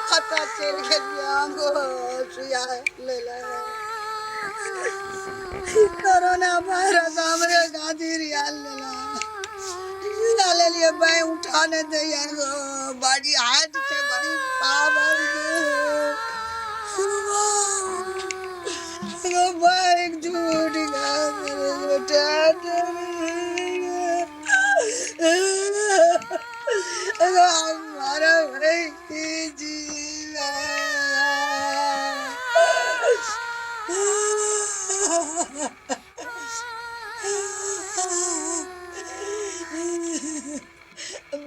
कतऽ चलि गेलियै हम गो सुइया लै लए कोरोना वायरस हमरे खातिर आयल लेला सुइया लेलियै बाँहि उठा नहि दैया गो बड़ी हाइट छै बड़ी पावर छै गो बाइक झूठ मारा भाई जी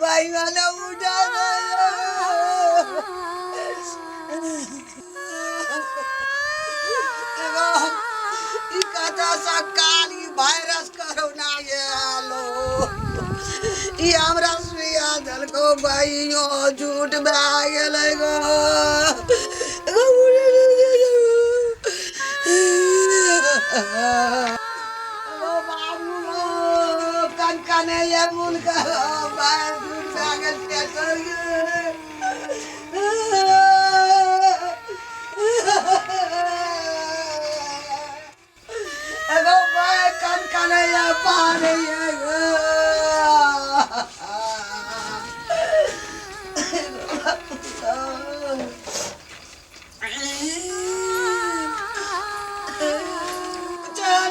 भाई वाला उठा ई कथा सा काली वायरस कोरोना आलो ई हमरा सुइया देलको भाइयो झूठ भए गेलै गो ओ बाबू गो कनकने ये मुल्क भाई झूठ भए गेल टेटर एगो भाई कनकने ये पानी ये गो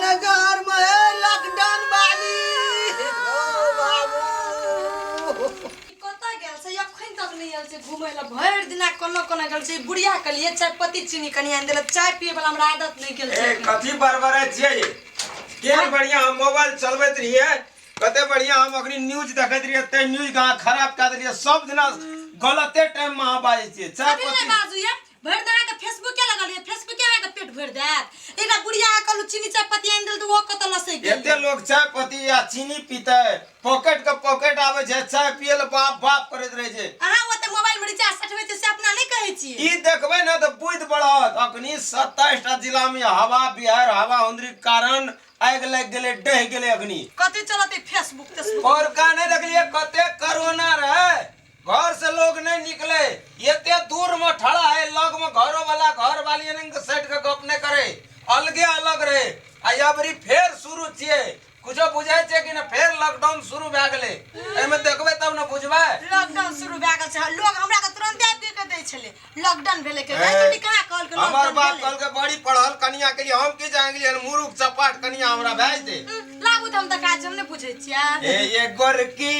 नगर में लॉकडाउन वाली ओ बाबू कतऽ गेल छै अखन तक नहि आयल छै घुमै लए भरि दिना कोना कोना गेल छै बुढ़िया के लिए चाय पत्ती चीनी कनि आनि देलक चाय पिए वाला हमरा आदत नहि गेल छै ए कथी बड़बड़ाइ छियै ये? केहन बढ़िया हम मोबाइल चलबैत रहियै कते बढ़िया हम अखनी न्यूज देखैत रहियै ते न्यूज के अहाँ खराब कए देलियै सब दिना गलते टाइम में अहाँ बाजै छियै चाय कथी नहि पत्ती बाजू ये भरि दिन अहाँके फेसबुके लगल ये फेसबुके अहाँके पेट भरि देत एकटा बुढ़िया के कहलहुँ चीनी चाय पत्ती आनि देल तऽ ओहो कतऽ लसकि गेल एते लोग चाय पत्ती या चीनी पीते पॉकेट के पॉकेट आबै छै चाय पिए ले बाप बाप करैत रहै छै अहाँ ओते मोबाइल में रिचार्ज सटबै छियै से अपना नहि कहै छियै ई देखबै ने तऽ बुझि पड़त अखनी 27 टा जिला में हवा बिहार हवा हुंदरी के कारण आगि लागि गेलै डहि गेलै अखनी कथी चलतै फेसबुक तेसबुक और का नहीं देखलिए कते कोरोना रहे घर से लोग नहीं निकले एते दूर में ठड़ा है लग में घरो वाला घर वाली के सट के गप नहीं करे अलगे अलग रहे आ अबरी फेर शुरू छिए कुछो बुझाइ छै कि ना फेर लॉकडाउन शुरू भए गेलै एहिमे देखबै तब ने बुझबै लॉकडाउन शुरू भए गेल छै लोग हमरा के तुरंते आबि के दै छलै लॉकडाउन भेलै के गाय चोटी कहाँ कहलकै हमर लॉकडाउन बाप भेलै कहलकै बड़ी पढ़ल कनिया के लिए हम की जान गेलियै मुरुख चपाट कनिया हमरा भए जेतै लाबू तऽ हम तऽ काज हम नहि बुझै छियै हे ये गोरकी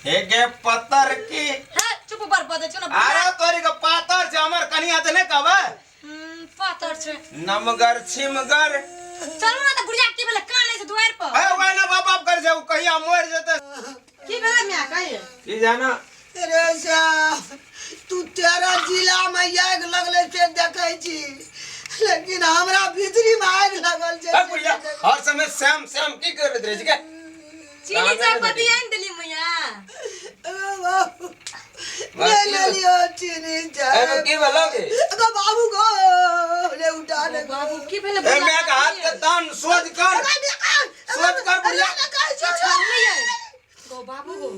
हे गे पतर की हे चुप बर बजै छौ ने अरे तोरी के पातर छै हमर कनिया तऽ नहि कहबै पातर छै नमगर छिमगर चलू ने तऽ बुढ़िया की भेलै कानै छै दुआरि पर ए ओए ना बाप बाप कर छै उ कहिया मर जेतै की भेलै मियाँ कहिए की जाना रे साहब तू तेरा जिला में आगि लगले से देखै छी लेकिन हमरा भीतरी में आगि लगल छै ए बुढ़िया हर समय श्याम श्याम की करैत रहै छै के चीनी चाय पत्ती आनि देली मैया ले ले लियो चीनी चाय एमे की भेलो गे अगो बाबू गो ले उठा ले बाबू की भेलै ए मैं के हाथ के तान सोच कर सोच कर बुढ़िया गो बाबू गो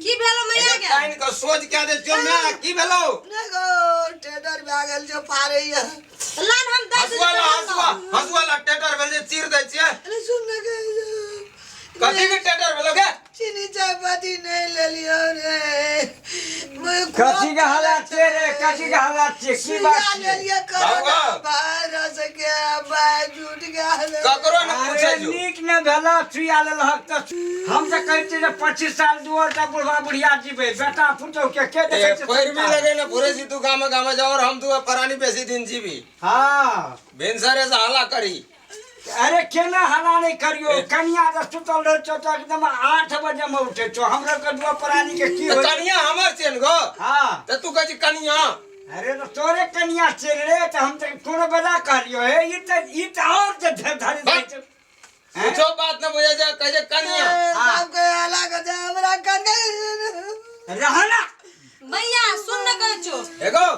की भेलो मैया के तान के सोच के दे जो मैं की भेलो ने गो टेडर भए गेल छै फाड़ैया लान हम दे हसुआ ला हसुआ हसुआ ला टेटर भेल जे चीर दै छियै अरे सुन ने गे कथी के टेटर भेलो गे चीनी चाय पत्ती नहीं ले लियो रे मैं कथी के हालात छै रे कथी के हालात छै की बात सुइया ले छै लियो कोरोना बाबू। वायरस के बाय जुट गेल ककरो ने अरे पूछै जो नीक ने भेल सुइया लेलहक तऽ हम तऽ कहै छियै जे 25 साल दुआर बुढ़वा बुढ़िया जीबै बेटा पुतोह के के देखै छै पैर भी लगे ना पूरे सी तू गामे गामे जाओ और हम तू परानी बेसी दिन जीवी हाँ भिनसरे से हला करी अरे केना हला नहीं करियो कनिया जे सुतल रहै छौ तऽ एकदम 8 बजे में उठै छौ हमरा के दुआ प्राणी के की तऽ होइ कनिया हमर छियन गो हाँ तऽ तू कहै छी कनिया अरे तऽ तोरे कनिया छियै रे तऽ हम तऽ कोनो बेला कहलियो हे ई तऽ और जे धरि दै छै हैं? कुछो बात न बुझै छै कहै छै कनिया हाँ। सबके अलग छै हमरा कनिया रहना मैया सुन न कहै छौ एगो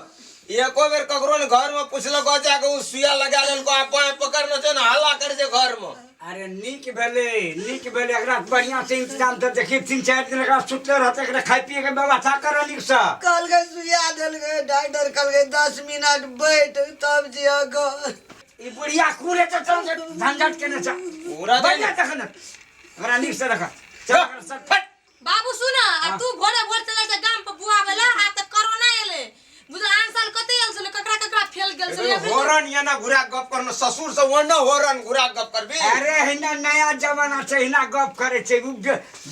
एको बेर ककरो ने घर में पुछलको जाके उ सुइया लगा लेलको आ पाय पकड़ने छै ने हल्ला करे छै घर में अरे नीक भेलै, नीक भेलै। एकरा बढ़िया से इंतजाम तऽ देखी, 3-4 दिन एकरा सुतले रहतै, एकरा खाय पिए के व्यवस्था कर नीकसँ। कहलकै सुइया देलकै डॉक्टर, कहलकै 10 मिनट बैठ तब जिया घर। ई बुढ़िया कूड़े तऽ चल झंझट केने छै। पूरा दिन। बढ़िया तखन एकरा नीक से रख, चल एकरा सब फट। बाबू सुन, आ तू भोरे भोर चले जा गाम पर बुआ वाला। आ त कोरोना एले बुझल, आन साल कते आयल छलै, ककरा ककरा फेल गेल छलै। एगो होरन ये ना घुरा के गप करना, ससुर से वो ना होरन घुरा के गप करबी। अरे हिना नया जमाना छै, हिना गप करे छै। उ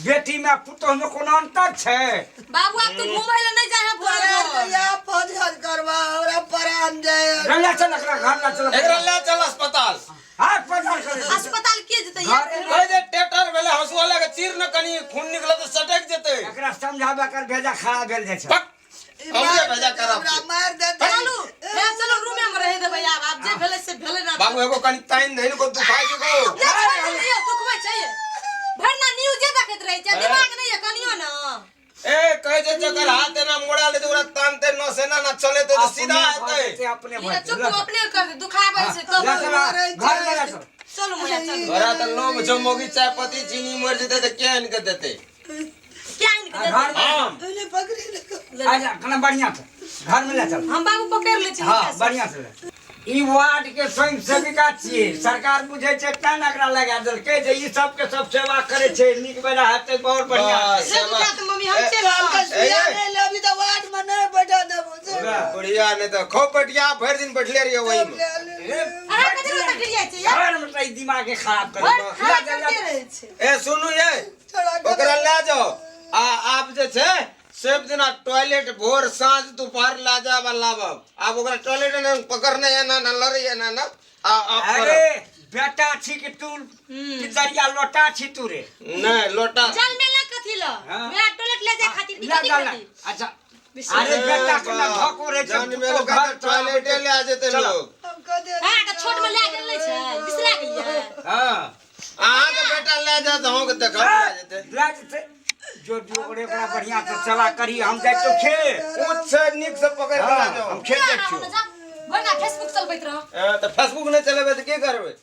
बेटी में पुतोह में कोनो अंतर छै? बाबू आब तू घुमै ले नहीं जाय है भोरे तोरा भोर। कहिया फौज करबा, हमरा परान जाय। ले चल एकरा घर, ले चल। एकरा ले चल अस्पताल। हाथ पसार करे अस्पताल के जेतै? घरे। कह दे ट्रैक्टर भेले, हंसुआ लगे चीर न कनी खून निकले तऽ सटक जेतै। एकरा समझाबे कर, भेजा खराब भेल जाइ छै। पक हमरे भेजा खराब हमरा छै। मारि देतै। चलू हे, चलू रूमे में रह देबै आब। आब जे भेलै से भेलै ना। बाबू एगो कनी ताइन धइन को दुखाइ छै गो। ले छोड़ दियौ, दुखबै छै भरि ना न्यूजे देखैत रहै छै, दिमाग नहीं है कनियो ना। ए कहे छै जकर हाथ एना मोड़ा ले ओकरा तानते न सेना ना चले तो सीधा अपने भऽ हेतै। जेतै, अपने भऽ ये जेतै। चुप, अपने कर दुखाबै छै तब। ले चल, घर में ले चल। चलू मैया, चलू। तोरा तऽ लोभ छौ मोगी, चाय पत्ती चीनी मरि जेतै तऽ के आनि के देतै? क्या आनि के देतै? घर में हम ओने पकड़ि ले। अच्छा कना बढ़िया से घर में ले चल। हम बाबू पकड़ लै छी। हाँ, बढ़िया से ले। ई वार्ड के स्वयं सेविका छियै, सरकार बुझै छै तें ने एकरा लगा देलकै जे ई सबके सब सेवा करै छै। नीक बेरा हेतै, बहुत बढ़िया बस। छै। से दुखा तऽ मम्मी हम चलि कहलकै सुइया ए, ए। नहि लेबही तऽ वार्ड में नहि बैठा देबौ से। बुढ़िया नहि तऽ खूब बैठिया, भरि दिन बैठले रहियो वही में। ले ले। अहाँ कथी लए तकली जाइ छै यार? घर में तऽ ई दिमाग के खराब कर भरि खाना करते रहै छै। ए सुनू ये, छोड़ा के ओकरा लए जाओ आ आब जे छै सब दिना टॉयलेट भोर साँझ दोपहर ला जाब आ लाबब। आब ओकरा टॉयलेट ने पकड़ने है ना, ना लड़े है ना ना आ आप अरे बेटा छी कि तू पितरिया लोटा छी तू रे? नहीं लोटा जल में ला कथी ल? हाँ। मेरा टॉयलेट ले जाए खातिर की ले कथी जा ले। खातिर? अच्छा अरे बेटा के ना धक रे। जन में लोग टॉयलेट ले जेते लोग। हम कह हाँ के छोट में ले गेल नहीं छै, बिसरा गेलियै। हां। अहाँ के बेटा ले जात, अहूँ के देखब ले जेते। ले जेते जो जो ओकरे ओकरा बढ़िया से सेवा करी, हम जाइ तो खेत। ऊँच से नीक से पकड़ के हाँ, ले जाओ। हम खेत जाइ छियौ। भरि ना फेसबुक चलबैत रह। तऽ फेसबुक नहि चलेबै तऽ की करबै?